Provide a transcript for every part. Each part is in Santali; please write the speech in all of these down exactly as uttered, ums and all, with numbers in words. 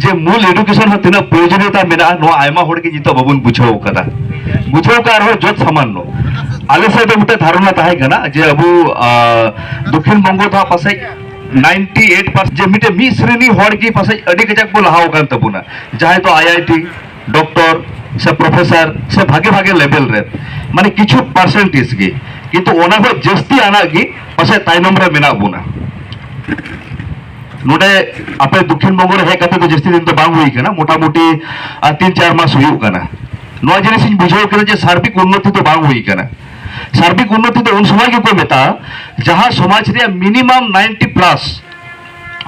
ᱡᱮ ᱢᱩᱞ ᱮᱰᱩᱠᱮᱥᱚᱱ ᱦᱚᱸ ᱛᱤᱱᱟᱹᱜ ᱯᱨᱚᱭᱳᱡᱚᱱᱤᱭᱚᱛᱟ ᱢᱮᱱᱟᱜᱼᱟ, ᱱᱚᱣᱟ ᱟᱭᱢᱟ ᱦᱚᱲ ᱜᱮ ᱱᱤᱛᱚᱜ ᱵᱟᱵᱚᱱ ᱵᱩᱡᱷᱟᱹᱣ ᱠᱟᱫᱟ᱾ ᱵᱩᱡᱷᱟᱹᱣ ᱠᱟᱜ ᱨᱮᱦᱚᱸ ᱡᱚᱛ ᱥᱟᱢᱟᱱᱱᱚ᱾ ᱟᱞᱮ ᱥᱮᱫ ᱫᱚ ᱢᱤᱫᱴᱮᱱ ᱫᱷᱟᱨᱚᱱᱟ ᱛᱟᱦᱮᱸ ᱠᱟᱱᱟ ᱡᱮ ᱟᱵᱚ, ᱟᱸ, ᱫᱚᱠᱠᱷᱤᱱ ᱵᱚᱝᱜᱚ ᱫᱚ ᱦᱟᱸᱜ ᱯᱟᱥᱮᱡ ᱱᱟᱭᱤᱱᱴᱤ ᱮᱭᱤᱴ ᱯᱟᱨᱥᱮᱱᱴ, ᱡᱮ ᱢᱤᱫᱴᱮᱱ ᱢᱤᱫ ᱥᱨᱮᱱᱤ ᱦᱚᱲ ᱜᱮ ᱯᱟᱥᱮᱡ ᱟᱹᱰᱤ ᱠᱟᱡᱟᱠ ᱠᱚ ᱞᱟᱦᱟᱣ ᱟᱠᱟᱱ ᱛᱟᱵᱚᱱᱟ, ᱡᱟᱦᱟᱸᱭ ᱫᱚ ᱟᱭ ᱟᱭ ᱴᱤ, ᱰᱚᱠᱴᱚᱨ ᱥᱮ ᱯᱨᱚᱯᱷᱮᱥᱚᱨ ᱥᱮ ᱵᱷᱟᱜᱮ ᱵᱷᱟᱜᱮ ᱞᱮᱵᱮᱞ ᱨᱮ, ᱢᱟᱱᱮ ᱠᱤᱪᱷᱩ ᱯᱟᱨᱥᱮᱱᱴᱮᱡᱽ ᱜᱮ, ᱠᱤᱱᱛᱩ ᱚᱱᱟ ᱠᱷᱚᱱ ᱡᱟᱹᱥᱛᱤ ᱟᱱᱟᱜ ᱜᱮ ᱯᱟᱥᱮᱡ ᱛᱟᱭᱱᱚᱢ ᱨᱮ ᱢᱮᱱᱟᱜ ᱵᱚᱱᱟ᱾ ᱱᱚᱰᱮ ᱟᱯᱮ ᱫᱚᱠᱠᱷᱤᱱ ᱵᱚᱝᱜᱚ ᱨᱮ ᱦᱮᱡ ᱠᱟᱛᱮ ᱫᱚ ᱡᱟᱹᱥᱛᱤ ᱫᱤᱱ ᱫᱚ ᱵᱟᱝ ᱦᱩᱭ ᱠᱟᱱᱟ, ᱢᱚᱴᱟᱢᱩᱴᱤ, ᱟᱨ, ᱛᱤᱱ ᱪᱟᱨ ᱢᱟᱥ ᱦᱩᱭᱩᱜ ᱠᱟᱱᱟ᱾ ᱱᱚᱣᱟ ᱡᱤᱱᱤᱥ ᱤᱧ ᱵᱩᱡᱷᱟᱹᱣ ᱠᱮᱫᱟ ᱡᱮ ᱥᱟᱨᱵᱤᱠ ᱩᱱᱱᱚᱛᱤ ᱫᱚ ᱵᱟᱝ ᱦᱩᱭ ᱠᱟᱱᱟ᱾ ᱥᱟᱨᱵᱤᱠ ᱩᱱᱱᱚᱛᱤ ᱫᱚ ᱩᱱ ᱥᱚᱢᱚᱭ ᱜᱮᱠᱚ ᱢᱮᱛᱟᱜᱼᱟ, ᱡᱟᱦᱟᱸ ᱥᱚᱢᱟᱡᱽ ᱨᱮᱭᱟᱜ ᱢᱤᱱᱤᱢᱟᱢ ᱱᱟᱭᱤᱱᱴᱤ ᱯᱞᱟᱥ,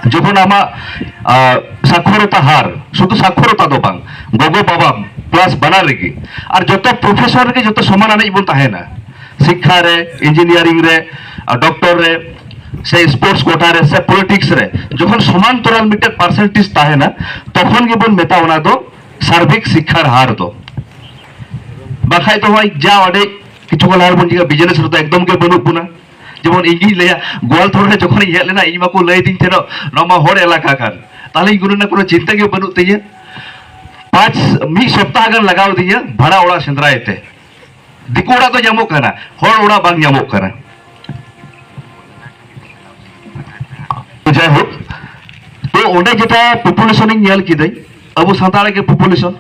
ᱡᱚᱠᱷᱚᱱ ᱟᱢᱟᱜ, ᱟᱸ, ᱥᱟᱠᱷᱚᱨᱚᱛᱟ ᱦᱟᱨ, ᱥᱩᱫᱷᱩ ᱥᱟᱠᱷᱚᱨᱚᱛᱟ ᱫᱚ ᱵᱟᱝ, ᱜᱚᱜᱚ ᱵᱟᱵᱟ ᱯᱞᱟᱥ ᱵᱟᱱᱟᱨ ᱨᱮᱜᱮ, ᱟᱨ ᱡᱚᱛᱚ ᱯᱨᱚᱯᱷᱮᱥᱚᱱ ᱨᱮᱜᱮ ᱡᱚᱛᱚ ᱥᱚᱢᱟᱱ ᱟᱱᱤᱡ ᱵᱚᱱ ᱛᱟᱦᱮᱱᱟ, ᱥᱤᱠᱠᱷᱟ ᱨᱮ, ᱤᱧᱡᱤᱱᱤᱭᱟᱨᱤᱝ ᱨᱮ, ᱟᱨ ᱰᱚᱠᱴᱚᱨ ᱨᱮ, ᱥᱮ ᱥᱯᱳᱨᱴᱥ ᱠᱳᱴᱟ ᱨᱮ, ᱥᱮ ᱯᱚᱞᱤᱴᱤᱠᱥ ᱨᱮ, ᱡᱚᱠᱷᱚᱱ ᱥᱚᱢᱟᱱ ᱛᱚᱨᱟᱞ ᱢᱤᱫᱴᱮᱱ ᱯᱟᱨᱥᱮᱱᱴᱮᱡᱽ ᱛᱟᱦᱮᱱᱟ, ᱛᱚᱠᱷᱚᱱ ᱜᱮᱵᱚᱱ ᱢᱮᱛᱟ ᱚᱱᱟ ᱫᱚ ᱥᱟᱨᱵᱤᱠ ᱥᱤᱠᱠᱷᱟᱨ ᱦᱟᱨ ᱫᱚ᱾ ᱵᱟᱠᱷᱟᱡ ᱫᱚ ᱦᱚᱸᱜᱼᱚᱭ ᱡᱟ ᱚᱸᱰᱮ ᱠᱤᱪᱷᱩ ᱠᱷᱚᱱ ᱞᱟᱦᱟ ᱨᱮᱵᱚᱱ ᱪᱤᱠᱟ, ᱵᱤᱡᱽᱱᱮᱥ ᱨᱮᱫᱚ ᱮᱠᱫᱚᱢ ᱜᱮ ᱵᱟᱹᱱᱩᱜ ᱵᱚᱱᱟ᱾ ᱡᱮᱢᱚᱱ ᱤᱧ ᱜᱤᱧ ᱞᱟᱹᱭᱟ, ᱜᱳᱣᱟᱞᱛᱳᱲ ᱨᱮ ᱡᱚᱠᱷᱚᱱᱤᱧ ᱦᱮᱡ ᱞᱮᱱᱟ, ᱤᱧ ᱢᱟᱠᱚ ᱞᱟᱹᱭ ᱫᱤᱧ ᱛᱟᱦᱮᱱᱚᱜ, "ᱱᱚᱣᱟ ᱢᱟ ᱦᱚᱲ ᱮᱞᱟᱠᱟ ᱠᱟᱱ", ᱛᱟᱦᱞᱮ ᱤᱧ ᱜᱩᱱᱟᱹᱱᱟ ᱠᱳᱱᱳ ᱪᱤᱱᱛᱟᱹ ᱜᱮ ᱵᱟᱹᱱᱩᱜ ᱛᱤᱧᱟᱹ᱾ ᱯᱟᱸᱪ, ᱢᱤᱫ ᱥᱚᱯᱛᱟᱦ ᱜᱟᱱ ᱞᱟᱜᱟᱣ ᱫᱤᱧᱟᱹ ᱵᱷᱟᱲᱟ ᱚᱲᱟᱜ ᱥᱮᱸᱫᱽᱨᱟᱭ ᱛᱮ᱾ ᱫᱤᱠᱩ ᱚᱲᱟᱜ ᱫᱚ ᱧᱟᱢᱚᱜ ᱠᱟᱱᱟ, ᱦᱚᱲ ᱚᱲᱟᱜ ᱵᱟᱝ ᱧᱟᱢᱚᱜ ᱠᱟᱱᱟ᱾ ᱡᱟᱭᱦᱳᱠ, ᱛᱚ ᱚᱸᱰᱮ ᱡᱮᱴᱟ ᱯᱚᱯᱩᱞᱮᱥᱚᱱ ᱤᱧ ᱧᱮᱞ ᱠᱤᱫᱟᱹᱧ, ᱟᱵᱚ ᱥᱟᱱᱛᱟᱲ ᱜᱮ ᱯᱚᱯᱩᱞᱮᱥᱚᱱ᱾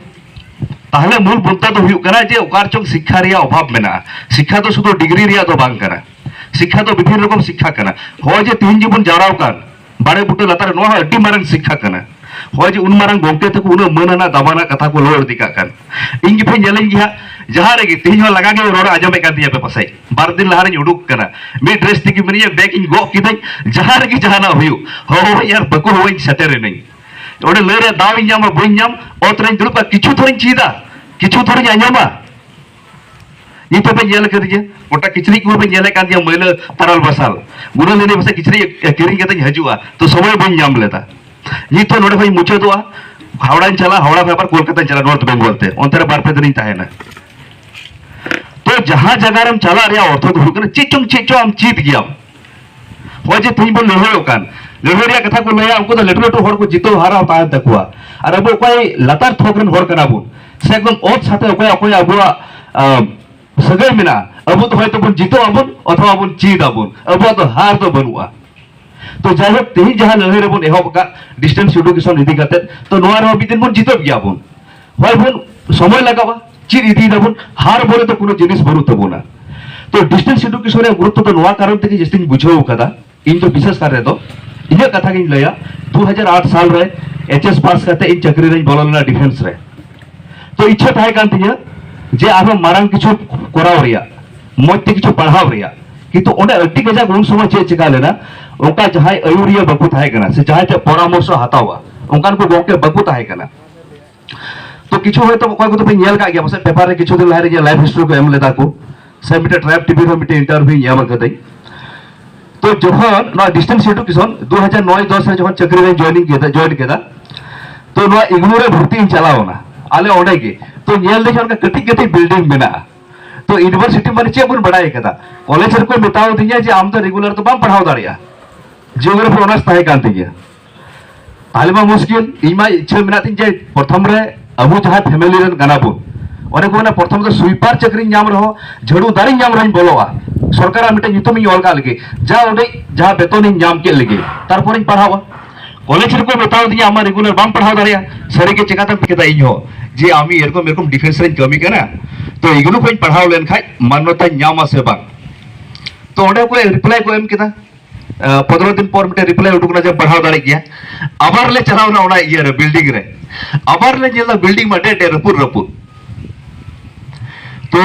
ᱛᱟᱦᱞᱮ ᱢᱩᱞ ᱢᱩᱫᱽᱫᱟ ᱫᱚ ᱦᱩᱭᱩᱜ ᱠᱟᱱᱟ ᱡᱮ ᱚᱠᱟ ᱨᱮᱪᱚᱝ ᱥᱤᱠᱠᱷᱟ ᱨᱮᱭᱟᱜ ᱚᱵᱷᱟᱵ ᱢᱮᱱᱟᱜᱼᱟ᱾ ᱥᱤᱠᱠᱷᱟ ᱫᱚ ᱥᱩᱫᱷᱩ ᱰᱤᱜᱽᱨᱤ ᱨᱮᱭᱟᱜ ᱫᱚ ᱵᱟᱝ ᱠᱟᱱᱟ, ᱥᱤᱠᱠᱷᱟ ᱫᱚ ᱵᱤᱵᱷᱤᱱᱱᱚ ᱨᱚᱠᱚᱢ ᱥᱤᱠᱠᱷᱟ ᱠᱟᱱᱟ᱾ ᱦᱚᱸᱜᱼᱚᱭ ᱡᱮ ᱛᱤᱦᱤᱧ ᱡᱮᱵᱚᱱ ᱡᱟᱣᱨᱟ ᱟᱠᱟᱱ ᱵᱟᱲᱮ ᱵᱩᱴᱟᱹ ᱞᱟᱛᱟᱨ ᱨᱮ, ᱱᱚᱣᱟ ᱦᱚᱸ ᱟᱹᱰᱤ ᱢᱟᱨᱟᱝ ᱥᱤᱠᱠᱷᱟ ᱠᱟᱱᱟ᱾ ᱦᱚᱸᱜᱼᱚᱭ ᱡᱮ ᱩᱱ ᱢᱟᱨᱟᱝ ᱜᱚᱢᱠᱮ ᱛᱟᱠᱚ ᱩᱱᱟᱹᱜ ᱢᱟᱹᱱ ᱟᱱᱟᱜ ᱫᱟᱢᱟᱱᱟᱜ ᱠᱟᱛᱷᱟ ᱠᱚ ᱞᱟᱹᱭ ᱤᱫᱤ ᱠᱟᱜ ᱠᱟᱱ, ᱤᱧ ᱜᱮᱯᱮ ᱧᱮᱞᱤᱧ ᱜᱮ ᱦᱟᱸᱜ, ᱡᱟᱦᱟᱸ ᱨᱮᱜᱮ ᱛᱤᱦᱤᱧ ᱦᱚᱸ ᱞᱟᱜᱟ ᱜᱮ ᱨᱚᱲ ᱟᱸᱡᱚᱢᱮᱫ ᱠᱟᱱ ᱛᱤᱧᱟ ᱯᱮ ᱯᱟᱥᱮᱡ᱾ ᱵᱟᱨ ᱫᱤᱱ ᱞᱟᱦᱟ ᱨᱤᱧ ᱩᱰᱩᱠ ᱠᱟᱱᱟ, ᱢᱤᱫ ᱰᱨᱮᱥ ᱛᱮᱜᱮ ᱢᱤᱱᱟᱹᱧᱟ, ᱵᱮᱜᱽ ᱤᱧ ᱜᱚᱜ ᱠᱤᱫᱟᱹᱧ, ᱡᱟᱦᱟᱸ ᱨᱮᱜᱮ ᱡᱟᱦᱟᱱᱟᱜ ᱦᱩᱭᱩᱜ, ᱦᱚᱦᱚᱣᱟᱹᱧ ᱟᱨ ᱵᱟᱠᱚ ᱦᱚᱦᱚᱣᱟᱹᱧ ᱥᱮᱴᱮᱨ ᱮᱱᱟᱹᱧ᱾ ᱚᱸᱰᱮ ᱞᱟᱹᱭ ᱨᱮᱭᱟᱜ ᱫᱟᱣ ᱤᱧ ᱧᱟᱢᱟ ᱵᱟᱹᱧ ᱧᱟᱢ, ᱚᱛ ᱨᱮᱧ ᱫᱩᱲᱩᱵ ᱠᱟᱜ, ᱠᱤᱪᱷᱩ ᱛᱷᱚᱨᱤᱧ ᱪᱮᱫᱟ, ᱠᱤᱪᱷᱩ ᱛᱷᱚᱨᱤᱧ ᱟᱸᱡᱚᱢᱟ᱾ ᱱᱤᱛ ᱦᱚᱸᱯᱮ ᱧᱮᱞ ᱠᱟᱫᱤᱧᱟ, ᱜᱚᱴᱟ ᱠᱤᱪᱨᱤᱡ ᱠᱚᱦᱚᱸ ᱯᱮ ᱧᱮᱞᱮᱫ ᱠᱟᱱ ᱜᱮᱭᱟ, ᱢᱟᱹᱭᱞᱟᱹ ᱛᱟᱨᱟᱞ ᱵᱟᱥᱟᱞ᱾ ᱜᱩᱱᱟᱹ ᱞᱟᱹᱭ ᱯᱟᱥᱮ ᱠᱤᱪᱨᱤᱡ ᱠᱤᱨᱤᱧ ᱠᱟᱛᱮᱧ ᱦᱤᱡᱩᱜᱼᱟ, ᱛᱚ ᱥᱚᱢᱚᱭ ᱵᱟᱹᱧ ᱧᱟᱢ ᱞᱮᱫᱟ᱾ ᱱᱤᱛ ᱦᱚᱸ ᱱᱚᱰᱮ ᱠᱷᱚᱱ ᱤᱧ ᱢᱩᱪᱟᱹᱫᱚᱜᱼᱟ, ᱦᱟᱣᱲᱟᱧ ᱪᱟᱞᱟᱜᱼᱟ, ᱦᱟᱣᱲᱟ ᱠᱷᱚᱱ ᱟᱵᱟᱨ ᱠᱳᱞᱠᱟᱛᱟᱧ ᱪᱟᱞᱟᱜᱼᱟ, ᱱᱚᱨᱛᱷ ᱵᱮᱝᱜᱚᱞ ᱛᱮ, ᱚᱱᱛᱮ ᱨᱮ ᱵᱟᱨ ᱯᱮ ᱫᱤᱱᱤᱧ ᱛᱟᱦᱮᱱᱟ᱾ ᱛᱚ ᱡᱟᱦᱟᱸ ᱡᱟᱭᱜᱟ ᱨᱮᱢ ᱪᱟᱞᱟᱜ ᱨᱮᱭᱟᱜ ᱚᱨᱛᱷᱚ ᱫᱚ ᱦᱩᱭᱩᱜ ᱠᱟᱱᱟ, ᱪᱮᱫ ᱪᱚᱝ ᱪᱮᱫ ᱪᱚᱝ ᱟᱢ ᱪᱮᱫ ᱜᱮᱭᱟᱢ᱾ ᱦᱚᱸᱜᱼᱚᱭ ᱡᱮ ᱛᱮᱦᱮᱧ ᱵᱚᱱ ᱞᱟᱹᱲᱦᱟᱹᱭᱚᱜ ᱠᱟᱱ, ᱞᱟᱹᱲᱦᱟᱹᱭ ᱨᱮᱭᱟᱜ ᱠᱟᱛᱷᱟ ᱠᱚ ᱞᱟᱹᱭᱟ, ᱩᱱᱠᱩ ᱫᱚ ᱞᱟᱹᱴᱩ ᱞᱟᱹᱴᱩ ᱦᱚᱲ ᱠᱚ ᱡᱤᱛᱟᱹᱣ ᱦᱟᱨᱟᱣ ᱛᱟᱦᱮᱱ ᱛᱟᱠᱚᱣᱟ᱾ ᱟᱨ ᱟᱵᱚ ᱚᱠᱚᱭ ᱞᱟᱛᱟᱨ ᱛᱷᱚᱠ ᱨᱮᱱ ᱦᱚᱲ ᱠᱟᱱᱟ ᱵᱚᱱ, ᱥᱮ ᱮᱠᱫᱚᱢ ᱚᱛ ᱥᱟᱛᱮ ᱚᱠᱚᱭ ᱚᱠᱚᱭ ᱟᱵᱚᱣᱟᱜ, ᱟᱸ, ᱥᱟᱹᱜᱟᱹᱭ ᱢᱮᱱᱟᱜᱼᱟ, ᱟᱵᱚ ᱫᱚ ᱦᱚᱭᱛᱳ ᱵᱚᱱ ᱡᱤᱛᱟᱹᱣ ᱟᱵᱚᱱ ᱚᱛᱷᱚᱵᱟ ᱵᱚᱱ ᱪᱮᱫ ᱟᱵᱚᱱ, ᱟᱵᱚᱣᱟᱜ ᱫᱚ ᱦᱟᱨ ᱫᱚ ᱵᱟᱹᱱᱩᱜᱼᱟ᱾ ᱛᱚ ᱡᱟᱭᱦᱳᱠ, ᱛᱮᱦᱮᱧ ᱡᱟᱦᱟᱸ ᱞᱟᱹᱲᱦᱟᱹᱭ ᱨᱮᱵᱚᱱ ᱮᱦᱚᱵ ᱟᱠᱟᱫ distance education ᱤᱫᱤ ᱠᱟᱛᱮ, ᱛᱚ ᱱᱚᱣᱟ ᱨᱮᱦᱚᱸ ᱢᱤᱫ ᱫᱤᱱ ᱵᱚᱱ ᱡᱤᱛᱟᱹᱣ ᱜᱮᱭᱟ ᱵᱚᱱ᱾ ᱦᱳᱭ ᱵᱚᱱ, ᱥᱚᱢᱚᱭ ᱞᱟᱜᱟᱜᱼᱟ, ᱪᱮᱫ ᱤᱫᱤᱭ ᱫᱟᱵᱚᱱ, ᱦᱟᱨ ᱵᱚᱞᱮ ᱫᱚ ᱠᱳᱱᱳ ᱡᱤᱱᱤᱥ ᱵᱟᱹᱱᱩᱜ ᱛᱟᱵᱚᱱᱟ᱾ ᱛᱚ distance education ᱨᱮᱭᱟᱜ ᱜᱩᱨᱩᱛᱛᱚ ᱫᱚ ᱱᱚᱣᱟ ᱠᱟᱨᱚᱱ ᱛᱮᱜᱮ ᱡᱟᱹᱥᱛᱤᱧ ᱵᱩᱡᱷᱟᱹᱣ ᱠᱟᱫᱟ, ᱤᱧ ᱫᱚ ᱵᱤᱥᱮᱥ ᱠᱟᱨ ᱨᱮᱫᱚ ᱤᱧᱟᱹᱜ ᱠᱟᱛᱷᱟ ᱜᱤᱧ ᱞᱟᱹᱭᱟ, ᱫᱩ ᱦᱟᱡᱟᱨ ᱟᱴ ᱥᱟᱞ ᱨᱮ H S pass ᱠᱟᱛᱮ ᱤᱧ ᱪᱟᱹᱠᱨᱤ ᱨᱮᱧ ᱵᱚᱞᱚ ᱞᱮᱱᱟ defence ᱨᱮ᱾ ᱛᱚ ᱤᱪᱪᱷᱟᱹ ᱛᱟᱦᱮᱸ ᱠᱟᱱ ᱛᱤᱧᱟᱹ ᱡᱮ ᱟᱨᱦᱚᱸ ᱢᱟᱨᱟᱝ ᱠᱤᱪᱷᱩ ᱠᱚᱨᱟᱣ ᱨᱮᱭᱟᱜ, ᱢᱚᱡᱽ ᱛᱮ ᱠᱤᱪᱷᱩ ᱯᱟᱲᱦᱟᱣ ᱨᱮᱭᱟᱜ, ᱠᱤᱱᱛᱩ ᱚᱸᱰᱮ ᱟᱹᱰᱤ ᱠᱟᱡᱟᱠ ᱩᱱ ᱥᱚᱢᱚᱭ ᱪᱮᱫ ᱪᱮᱠᱟ ᱞᱮᱱᱟ, ᱚᱱᱠᱟ ᱡᱟᱦᱟᱸᱭ ᱟᱹᱭᱩᱨᱤᱭᱟᱹ ᱵᱟᱠᱚ ᱛᱟᱦᱮᱸ ᱠᱟᱱᱟ ᱥᱮ ᱡᱟᱦᱟᱸᱭ ᱴᱷᱮᱱ ᱯᱚᱨᱟᱢᱚᱨᱥᱚ ᱦᱟᱛᱟᱣᱟ, ᱚᱱᱠᱟᱱ ᱠᱚ ᱜᱚᱢᱠᱮ ᱵᱟᱠᱚ ᱛᱟᱦᱮᱸ ᱠᱟᱱᱟ᱾ ᱛᱚ ᱠᱤᱪᱷᱩ ᱦᱚᱭᱛᱳ ᱚᱠᱚᱭ ᱠᱚᱫᱚ ᱯᱮ ᱧᱮᱞ ᱠᱟᱜ ᱜᱮᱭᱟ ᱯᱟᱥᱮᱡ, ᱯᱮᱯᱟᱨ ᱨᱮ ᱠᱤᱪᱷᱩ ᱫᱤᱱ ᱞᱟᱦᱟ ᱨᱮ ᱡᱮ life history ᱠᱚ ᱮᱢ ᱞᱮᱫᱟ ᱠᱚ, ᱥᱮ ᱢᱤᱫᱴᱮᱱ ᱴᱨᱟᱭᱤᱵᱽ ᱴᱤᱵᱷᱤ ᱨᱮᱦᱚᱸ ᱢᱤᱫᱴᱮᱱ interview ᱧᱟᱢ ᱟᱠᱟᱫᱟᱹᱧ᱾ ᱛᱚ ᱡᱚᱠᱷᱚᱱ ᱱᱚᱣᱟ distance education ᱫᱩ ᱦᱟᱡᱟᱨ ᱱᱚᱭ ᱫᱚᱥ ᱨᱮ ᱡᱚᱠᱷᱚᱱ ᱪᱟᱹᱠᱨᱤ ᱨᱮ joining ᱠᱮᱫᱟ, join ᱠᱮᱫᱟ, ᱛᱚ ᱱᱚᱣᱟ ᱤᱜᱱᱩ ᱨᱮ ᱵᱷᱚᱨᱛᱤᱧ ᱪᱟᱞᱟᱣ ᱮᱱᱟ᱾ ᱟᱞᱮ ᱚᱸᱰᱮ ᱜᱮ, ᱛᱚ ᱧᱮᱞ ᱫᱟᱹᱧ ᱚᱱᱠᱟ ᱠᱟᱹᱴᱤᱡ ᱠᱟᱹᱴᱤᱡ building ᱢᱮᱱᱟᱜᱼᱟ᱾ ᱛᱚ university ᱢᱟᱱᱮ ᱪᱮᱫ ᱵᱚᱱ ᱵᱟᱲᱟᱭ ᱠᱟᱫᱟ, ᱠᱚᱞᱮᱡᱽ ᱨᱮᱠᱚ ᱢᱮᱛᱟᱣ ᱫᱤᱧᱟ ᱡᱮ ᱟᱢ ᱫᱚ regular ᱫᱚ ᱵᱟᱢ ᱯᱟᱲᱦᱟᱣ ᱫᱟᱲᱮᱭᱟᱜᱼᱟ, geography honours ᱛᱟᱦᱮᱸ ᱠᱟᱱ ᱛᱤᱧᱟ᱾ ᱛᱟᱦᱞᱮ ᱢᱟ ᱢᱩᱥᱠᱤᱞ, ᱤᱧ ᱢᱟ ᱤᱪᱪᱷᱟᱹ ᱢᱮᱱᱟᱜ ᱛᱤᱧ ᱡᱮ ᱯᱨᱚᱛᱷᱚᱢ ᱨᱮ ᱟᱵᱚ ᱡᱟᱦᱟᱸᱭ family ᱨᱮᱱ ᱠᱟᱱᱟ ᱵᱚᱱ, ᱚᱱᱮ ᱠᱚ ᱢᱮᱱᱟ ᱯᱨᱚᱛᱷᱚᱢ ᱫᱚ sweeper ᱪᱟᱹᱠᱨᱤᱧ ᱧᱟᱢ ᱨᱮᱦᱚᱸ, ᱡᱷᱟᱹᱲᱩ ᱫᱟᱨᱤᱧ ᱧᱟᱢ ᱨᱮᱦᱚᱸᱧ ᱵᱚᱞᱚᱜᱼᱟ, ᱥᱚᱨᱠᱟᱨᱟᱜ ᱢᱤᱫᱴᱮᱱ ᱧᱩᱛᱩᱢᱤᱧ ᱚᱞ ᱠᱟᱜ ᱞᱮᱜᱮ, ᱡᱟ ᱩᱰᱤᱡ ᱡᱟᱦᱟᱸ ᱵᱮᱛᱚᱱᱤᱧ ᱧᱟᱢ ᱠᱮᱫ ᱞᱮᱜᱮ, ᱛᱟᱨᱯᱚᱨᱮᱧ ᱯᱟᱲᱦᱟᱣᱟ᱾ ᱠᱚᱞᱮᱡᱽ ᱨᱮᱠᱚ ᱢᱮᱛᱟᱣ ᱫᱤᱧᱟ, "ᱟᱢ ᱢᱟ regular ᱵᱟᱢ ᱯᱟᱲᱦᱟᱣ ᱫᱟᱲᱮᱭᱟᱜᱼᱟ᱾" ᱥᱟᱹᱨᱤᱜᱮ ᱪᱮᱠᱟᱛᱮᱢ ᱪᱮᱫᱟ? ᱤᱧ ᱦᱚᱸ ᱡᱮ ᱟᱢ ᱮᱨᱚᱠᱚᱢ ᱮᱨᱚᱠᱚᱢ defence ᱨᱮᱧ ᱠᱟᱹᱢᱤ ᱠᱟᱱᱟ, ᱛᱚ ᱤᱜᱱᱩ ᱠᱷᱚᱱ ᱯᱟᱲᱦᱟᱣ ᱞᱮᱱᱠᱷᱟᱡ ᱢᱟᱱᱱᱚᱛᱟᱧ ᱧᱟᱢᱟ ᱥᱮ ᱵᱟᱝ? ᱛᱚ ᱚᱸᱰᱮ ᱠᱚ reply ᱠᱚ ᱮᱢ ᱠᱮᱫᱟ᱾ ᱟᱸ, ᱯᱚᱱᱨᱚ ᱫᱤᱱ ᱯᱚᱨ ᱢᱤᱫᱴᱮᱱ reply ᱩᱰᱩᱠ ᱮᱱᱟ ᱡᱮ ᱯᱟᱲᱦᱟᱣ ᱫᱟᱲᱮᱭᱟᱜ ᱜᱮᱭᱟ᱾ ᱟᱵᱟᱨ ᱞᱮ ᱪᱟᱞᱟᱣ ᱮᱱᱟ ᱚᱱᱟ ᱤᱭᱟᱹ ᱨᱮ, building ᱨᱮ, ᱟᱵᱟᱨ ᱞᱮ ᱧᱮᱞ ᱮᱫᱟ building ᱢᱟ ᱰᱮ ᱰᱮ ᱨᱟᱹᱯᱩᱫ ᱨᱟᱹᱯᱩᱫ᱾ ᱛᱚ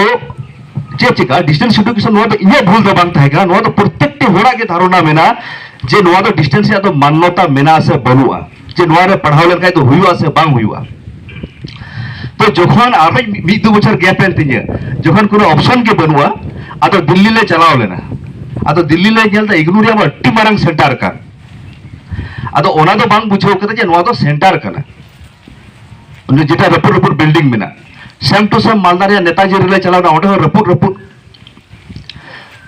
ᱪᱮᱫ ᱪᱮᱠᱟ distance education, ᱱᱚᱣᱟ ᱫᱚ ᱤᱧᱟᱹᱜ ᱵᱷᱩᱞ ᱫᱚ ᱵᱟᱝ ᱛᱟᱦᱮᱸ ᱠᱟᱱᱟ, ᱱᱚᱣᱟ ᱫᱚ ᱯᱨᱚᱛᱛᱮᱠᱴᱤ ᱦᱚᱲᱟᱜ ᱜᱮ ᱫᱷᱟᱨᱚᱱᱟ ᱢᱮᱱᱟᱜᱼᱟ ᱡᱮ ᱱᱚᱣᱟ ᱫᱚ distance ᱨᱮᱭᱟᱜ ᱫᱚ ᱢᱟᱱᱱᱚᱛᱟ ᱢᱮᱱᱟᱜᱼᱟ ᱥᱮ ᱵᱟᱹᱱᱩᱜᱼᱟ, ᱡᱮ ᱱᱚᱣᱟ ᱨᱮ ᱯᱟᱲᱦᱟᱣ ᱞᱮᱱᱠᱷᱟᱡ ᱫᱚ ᱦᱩᱭᱩᱜᱼᱟ ᱥᱮ ᱵᱟᱝ ᱦᱩᱭᱩᱜᱼᱟ᱾ ᱛᱚ ᱡᱚᱠᱷᱚᱱ ᱟᱨᱦᱚᱸ ᱢᱤᱫ, ᱢᱤᱫ ᱫᱩ ᱵᱚᱪᱷᱚᱨ gap ᱮᱱ ᱛᱤᱧᱟᱹ, ᱡᱚᱠᱷᱚᱱ ᱠᱳᱱᱳ option ᱜᱮ ᱵᱟᱹᱱᱩᱜᱼᱟ, ᱟᱫᱚ ᱫᱤᱞᱞᱤ ᱞᱮ ᱪᱟᱞᱟᱣ ᱞᱮᱱᱟ᱾ ᱟᱫᱚ ᱫᱤᱞᱞᱤ ᱞᱮ ᱧᱮᱞ ᱮᱫᱟ ᱤᱜᱱᱩ ᱨᱮᱭᱟᱜ ᱢᱟ ᱟᱹᱰᱤ ᱢᱟᱨᱟᱝ center ᱠᱟᱱ᱾ ᱟᱫᱚ ᱚᱱᱟ ᱫᱚ ᱵᱟᱝ ᱵᱩᱡᱷᱟᱹᱣ ᱠᱟᱫᱟ ᱡᱮ ᱱᱚᱣᱟ ᱫᱚ center ᱠᱟᱱᱟ, ᱚᱱᱮ ᱡᱮᱴᱟ ᱨᱟᱹᱯᱩᱫ ᱨᱟᱹᱯᱩᱫ building ᱢᱮᱱᱟᱜ᱾ Same to same ᱢᱟᱞᱫᱟ ᱨᱮᱭᱟᱜ ᱱᱮᱛᱟᱡᱤ ᱨᱮᱞᱮ ᱪᱟᱞᱟᱣ ᱮᱱᱟ, ᱚᱸᱰᱮ ᱦᱚᱸ ᱨᱟᱹᱯᱩᱫ ᱨᱟᱹᱯᱩᱫ᱾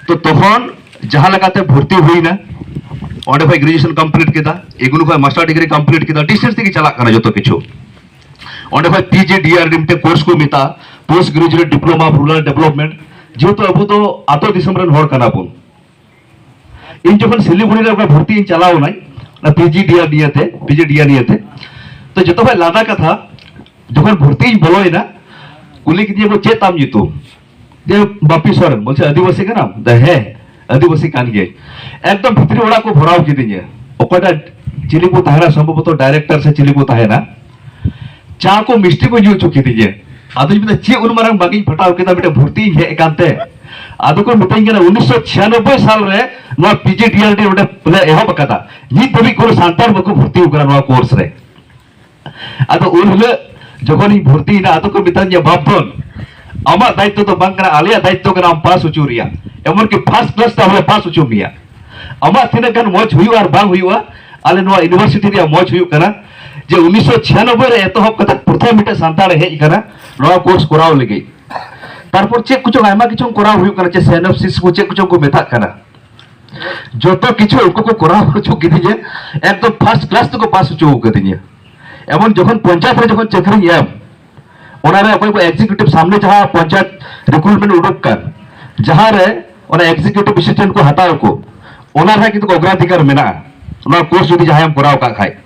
ᱛᱚ ᱛᱚᱠᱷᱚᱱ ᱡᱟᱦᱟᱸ ᱞᱮᱠᱟᱛᱮ ᱵᱷᱚᱨᱛᱤ ᱦᱩᱭᱱᱟ, ᱚᱸᱰᱮ ᱠᱷᱚᱱ ᱜᱨᱮᱡᱩᱭᱮᱥᱚᱱ ᱠᱚᱢᱯᱞᱤᱴ ᱠᱮᱫᱟ, ᱤᱜᱱᱩ ᱠᱷᱚᱱ ᱢᱟᱥᱴᱟᱨ ᱰᱤᱜᱽᱨᱤ ᱠᱚᱢᱯᱞᱤᱴ ᱠᱮᱫᱟ, ᱰᱤᱥᱴᱮᱱᱥ ᱛᱮᱜᱮ ᱪᱟᱞᱟᱜ ᱠᱟᱱᱟ ᱡᱚᱛᱚ ᱠᱤᱪᱷᱩ᱾ ᱚᱸᱰᱮ ᱠᱷᱚᱱ ᱯᱤ ᱡᱤ ᱰᱤ ᱟᱨ ᱰᱤ ᱢᱤᱫᱴᱮᱱ ᱠᱳᱨᱥ ᱠᱚ ᱢᱮᱛᱟᱜᱼᱟ, Post Graduate Diploma of Rural Development, ᱡᱮᱦᱮᱛᱩ ᱟᱵᱚ ᱫᱚ ᱟᱛᱳ ᱫᱤᱥᱚᱢ ᱨᱮᱱ ᱦᱚᱲ ᱠᱟᱱᱟ ᱵᱚᱱ᱾ ᱤᱧ ᱡᱚᱠᱷᱚᱱ ᱥᱤᱞᱤᱜᱩᱲᱤ ᱨᱮ ᱚᱠᱟ ᱵᱷᱚᱨᱛᱤ ᱤᱧ ᱪᱟᱞᱟᱣ ᱮᱱᱟᱹᱧ, ᱚᱱᱟ ᱯᱤ ᱡᱤ ᱰᱤ ᱟᱨ ᱱᱤᱭᱟᱹᱛᱮ, ᱯᱤ ᱡᱤ ᱰᱤ ᱟᱨ ᱱᱤᱭᱟᱹᱛᱮ, ᱛᱚ ᱡᱚᱛᱚ ᱠᱷᱚᱱ ᱞᱟᱸᱫᱟ ᱠᱟᱛᱷᱟ, ᱡᱚᱠᱷᱚᱱ ᱵᱷᱚᱨᱛᱤ ᱤᱧ ᱵᱚᱞᱚᱭᱮᱱᱟ, ᱠᱩᱞᱤ ᱠᱤᱫᱤᱧᱟ ᱠᱚ, "ᱪᱮᱫ ᱛᱟᱢ ᱧᱩᱛᱩᱢ?" ᱡᱮ, "ᱵᱟᱯᱤ ᱥᱚᱨᱮᱱ", ᱵᱚᱞᱪᱷᱮ, "ᱟᱹᱫᱤᱵᱟᱹᱥᱤ ᱠᱟᱱᱟᱢ?" ᱫᱟ, "ᱦᱮᱸ, ᱟᱹᱫᱤᱵᱟᱹᱥᱤ ᱠᱟᱱ ᱜᱤᱭᱟᱹᱧ᱾" ᱮᱠᱫᱚᱢ ᱵᱷᱤᱛᱨᱤ ᱚᱲᱟᱜ ᱠᱚ ᱵᱷᱚᱨᱟᱣ ᱠᱤᱫᱤᱧᱟ᱾ ᱚᱠᱚᱭᱴᱟᱜ ᱪᱤᱞᱤ ᱠᱚ ᱛᱟᱦᱮᱱᱟ, ᱥᱚᱢᱵᱷᱚᱵᱚᱛᱚ ᱰᱟᱭᱨᱮᱠᱴᱚᱨ ᱥᱮ ᱪᱤᱞᱤ ᱠᱚ ᱛᱟᱦᱮᱱᱟ, ᱪᱟ ᱠᱚ ᱢᱤᱥᱴᱤ ᱠᱚ ᱧᱩ ᱦᱚᱪᱚ ᱠᱤᱫᱤᱧᱟ᱾ ᱟᱫᱚᱧ ᱢᱮᱱᱫᱟ, "ᱪᱮᱫ ᱩᱱ ᱢᱟᱨᱟᱝ ᱵᱟᱜᱤᱧ ᱯᱷᱟᱴᱟᱣ ᱠᱮᱫᱟ, ᱢᱤᱫᱴᱮᱱ ᱵᱷᱚᱨᱛᱤ ᱤᱧ ᱦᱮᱡ ᱟᱠᱟᱱ ᱛᱮ?" ᱟᱫᱚ ᱠᱚ ᱢᱤᱛᱟᱹᱧ ᱠᱟᱱᱟ, "ᱩᱱᱤᱥᱥᱚ ᱪᱷᱤᱭᱟᱱᱚᱵᱵᱳᱭ ᱥᱟᱞ ᱨᱮ ᱱᱚᱣᱟ ᱯᱤ ᱡᱤ ᱰᱤ ᱟᱨ ᱰᱤ ᱚᱸᱰᱮ ᱞᱮ ᱮᱦᱚᱵ ᱟᱠᱟᱫᱟ, ᱱᱤᱛ ᱫᱷᱟᱹᱵᱤᱡ ᱠᱳᱱᱳ ᱥᱟᱱᱛᱟᱲ ᱵᱟᱠᱚ ᱵᱷᱚᱨᱛᱤ ᱟᱠᱟᱱᱟ ᱱᱚᱣᱟ ᱠᱳᱨᱥ ᱨᱮ᱾" ᱟᱫᱚ ᱩᱱ ᱦᱤᱞᱳᱜ ᱡᱚᱠᱷᱚᱱᱤᱧ ᱵᱷᱚᱨᱛᱤᱭᱮᱱᱟ, ᱟᱫᱚ ᱠᱚ ᱢᱮᱛᱟᱧᱟ, "ᱵᱟᱯᱫᱷᱚᱱ, ᱟᱢᱟᱜ ᱫᱟᱭᱤᱛᱛᱚ ᱫᱚ ᱵᱟᱝ ᱠᱟᱱᱟ, ᱟᱞᱮᱭᱟᱜ ᱫᱟᱭᱤᱛᱛᱚ ᱠᱟᱱᱟ ᱟᱢ ᱯᱟᱥ ᱦᱚᱪᱚ ᱨᱮᱭᱟᱜ, ᱮᱢᱚᱱᱠᱤ ᱯᱷᱟᱨᱥᱴ ᱠᱞᱟᱥ ᱛᱮ ᱟᱢ ᱞᱮ ᱯᱟᱥ ᱦᱚᱪᱚ ᱢᱮᱭᱟ᱾ ᱟᱢᱟᱜ ᱛᱤᱱᱟᱹᱜ ᱜᱟᱱ ᱢᱚᱡᱽ ᱦᱩᱭᱩᱜᱼᱟ ᱟᱨ ᱵᱟᱝ ᱦᱩᱭᱩᱜᱼᱟ, ᱟᱞᱮ ᱱᱚᱣᱟ ᱤᱭᱩᱱᱤᱵᱷᱟᱨᱥᱤᱴᱤ ᱨᱮᱭᱟᱜ ᱢᱚᱡᱽ ᱦᱩᱭᱩᱜ ᱠᱟᱱᱟ ᱡᱮ ᱩᱱᱤᱥᱥᱚ ᱪᱷᱤᱭᱟᱱᱚᱵᱵᱳᱭ ᱨᱮ ᱮᱛᱚᱦᱚᱵ ᱠᱟᱛᱮ ᱯᱨᱚᱛᱷᱚᱢ ᱢᱤᱫᱴᱮᱱ ᱥᱟᱱᱛᱟᱲᱮ ᱦᱮᱡ ᱟᱠᱟᱱᱟ ᱱᱚᱣᱟ ᱠᱳᱨᱥ ᱠᱚᱨᱟᱣ ᱞᱟᱹᱜᱤᱫ᱾" ᱛᱟᱨᱯᱚᱨ ᱪᱮᱫ ᱠᱚᱪᱚᱝ, ᱟᱭᱢᱟ ᱠᱤᱪᱷᱩ ᱠᱚᱨᱟᱣ ᱦᱩᱭᱩᱜ ᱠᱟᱱᱟ, ᱪᱮᱫ ᱥᱮᱱᱚᱯᱥᱤᱥ ᱠᱚ ᱪᱮᱫ ᱠᱚᱪᱚᱝ ᱠᱚ ᱢᱮᱛᱟᱜ ᱠᱟᱱᱟ, ᱡᱚᱛᱚ ᱠᱤᱪᱷᱩ ᱩᱱᱠᱩ ᱠᱚ ᱠᱚᱨᱟᱣ ᱦᱚᱪᱚ ᱠᱤᱫᱤᱧᱟ, ᱮᱠᱫᱚᱢ ᱯᱷᱟᱨᱥᱴ ᱠᱞᱟᱥ ᱛᱮᱠᱚ ᱯᱟᱥ ᱦᱚᱪᱚ ᱠᱟᱫᱤᱧᱟ᱾ ᱮᱢᱚᱱ ᱡᱚᱠᱷᱚᱱ ᱯᱚᱧᱪᱟᱭᱮᱛ ᱨᱮ ᱡᱚᱠᱷᱚᱱ ᱪᱟᱹᱠᱨᱤᱧ ᱮᱢ, ᱚᱱᱟ ᱨᱮ ᱚᱠᱚᱭ ᱠᱚ ᱮᱠᱡᱤᱠᱤᱭᱩᱴᱤᱵᱷ ᱥᱟᱢᱱᱮ ᱡᱟᱦᱟᱸ ᱯᱚᱧᱪᱟᱭᱮᱛ ᱨᱤᱠᱨᱩᱴᱢᱮᱱᱴ ᱩᱰᱩᱠ ᱠᱟᱱ, ᱡᱟᱦᱟᱸ ᱨᱮ ᱚᱱᱟ ᱮᱠᱡᱤᱠᱤᱭᱩᱴᱤᱵᱷ ᱮᱥᱤᱥᱴᱮᱱᱴ ᱠᱚ ᱦᱟᱛᱟᱣ ᱟᱠᱚ, ᱚᱱᱟ ᱨᱮ ᱠᱤᱱᱛᱩ ᱚᱜᱨᱟᱫᱷᱤᱠᱟᱨ ᱢᱮᱱᱟᱜᱼᱟ, ᱚᱱᱟ ᱠᱳᱨᱥ ᱡᱩᱫᱤ ᱡᱟᱦᱟᱸᱭᱮᱢ ᱠᱚᱨᱟᱣ ᱠᱟᱜ ᱠᱷᱟᱡ᱾